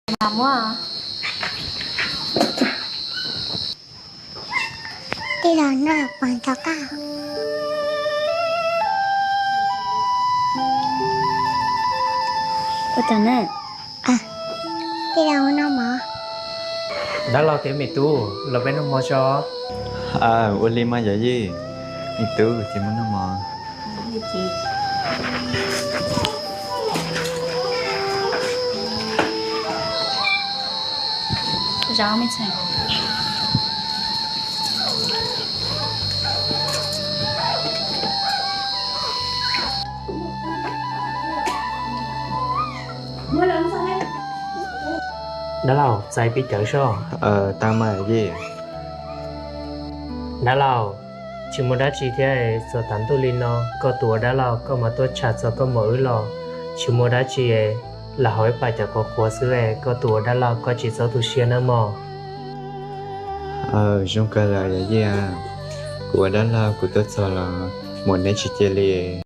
Los muab. Tij laug, noj pov rau koj. Ua tsaug na. Tij laug, ua noj mov. Dab laug thiab me tub, los peb noj mov tso. Ua li mas yawm yij. Me tub, ces mus noj mov. Dab laug, txais peb cawv soj. Tau mas yij. Dab laug, tsis muaj dab tsi thiab, txog tav ntuj li no koj tus ua dab laug koj mas tuaj tsham txog koj muam wb los tsis muaj dab tsi, lam haus ib pas cawv qhuav qhuav xwb, koj tus ua dab laug koj tsis txhob tu siab nawb mog. Zoo kawg lawm yawm yij, kuv ua dab laug kuv tuaj txog los muam neb tsis cia li.